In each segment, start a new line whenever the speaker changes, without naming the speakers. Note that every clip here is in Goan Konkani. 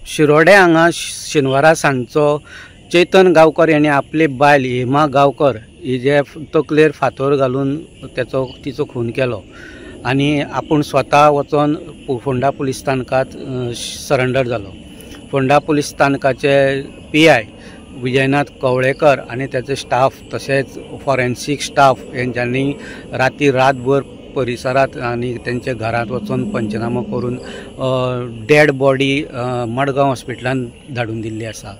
शिरोडे हांगा शेनवारा सांजचो चेतन गांवकर यांनी आपली बायल हेमा गांवकर हिजे तकलेर फातर घालून तेचो तिचो खून केलो आनी आपूण स्वता वचोन फोंडा पुलीस स्थानकात सरेंडर जालो। फोंडा पुलीस स्थानकाचे PI Vijaynath Kavlekar आनी त्याचे स्टाफ तशेंच फॉरेन्सीक स्टाफ हेंच्यांनी राती रातभर परिसरात आनी तेंच्या घरांत वचून पंचनामो करून डेड बॉडी मडगांव हॉस्पिटलान धाडून दिल्ली आसा।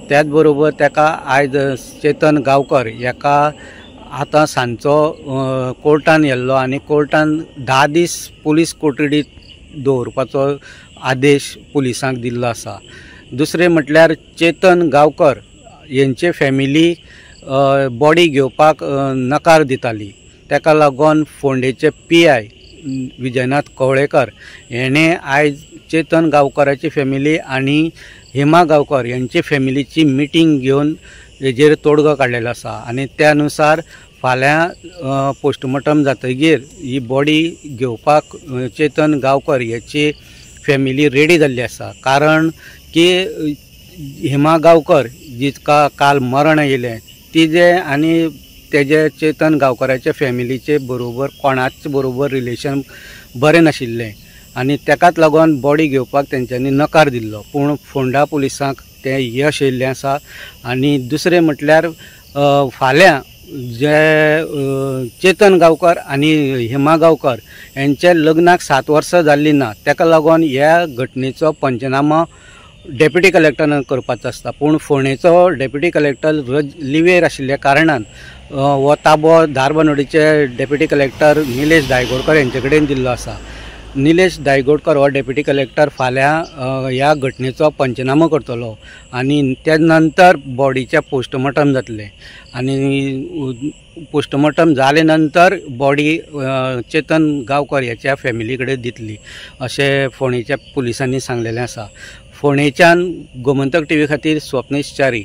त्याच बरोबर ताका आयज चेतन गांवकर हेका आतां सांजचो कोर्टान येल्लो आनी कोर्टान 10 दीस पुलीस कोठडीत दवरपाचो आदेश पुलिसांक दिल्लो आसा। दुसरें म्हटल्यार चेतन गांवकर हेंचे फॅमिली बॉडी घेवपाक नकार दिताली, ताका लागून फोंडेचे PI Vijaynath Kavlekar हेणें आयज चेतन गांवकराची फॅमिली आनी हेमा गांवकर यांची फॅमिलीची मिटींग घेवन हेजेर तोडगो काडलेलो आसा आनी त्या नुसार फाल्यां पोस्टमॉर्टम जातगीर ही बॉडी घेवपाक चेतन गांवकर हेची फॅमिली रेडी जाल्ली आसा। कारण की हेमा गांवकर जिका काल मरण आयिल्लें तिजें आनी तेजे चेतन गांवकराच्या फॅमिलीचे बरोबर कोणाच बरोबर रिलेशन बरें नाशिल्लें आनी तेकाच लागून बॉडी घेवपाक तेंच्यांनी नकार दिल्लो, पूण फोंडा पुलिसांक तें यश येयल्लें आसा। आनी दुसरें म्हटल्यार फाल्यां जे चेतन गांवकर आनी हेमा गांवकर हेंच्या लग्नाक 7 वर्सां जाल्लीं ना, तेका लागून ह्या घटनेचो पंचनामो डेप्युटी कलेक्टरान करपाचो आसता, पूण फोंडेचो डेप्युटी कलेक्टर लिवेर आशिल्ल्या कारणान हो ताबो धारबानोडीचे डेप्युटी कलेक्टर निलेश दायगोडकर हेंचे कडेन दिल्लो आसा। निलेश दायगोडकर हो डेप्युटी कलेक्टर फाल्यां ह्या घटनेचो पंचनामो करतलो आनी त्या नंतर बॉडीचें पोस्टमॉर्टम जातलें आनी पोस्टमॉर्टम जाले नंतर बॉडी चेतन गांवकर ह्याच्या फॅमिली कडेन दितली अशें फोंडेच्या पुलिसांनी सांगलेलें आसा। फोंडेच्यान गोमंतक TV खातीर स्वप्नेश च्यारी।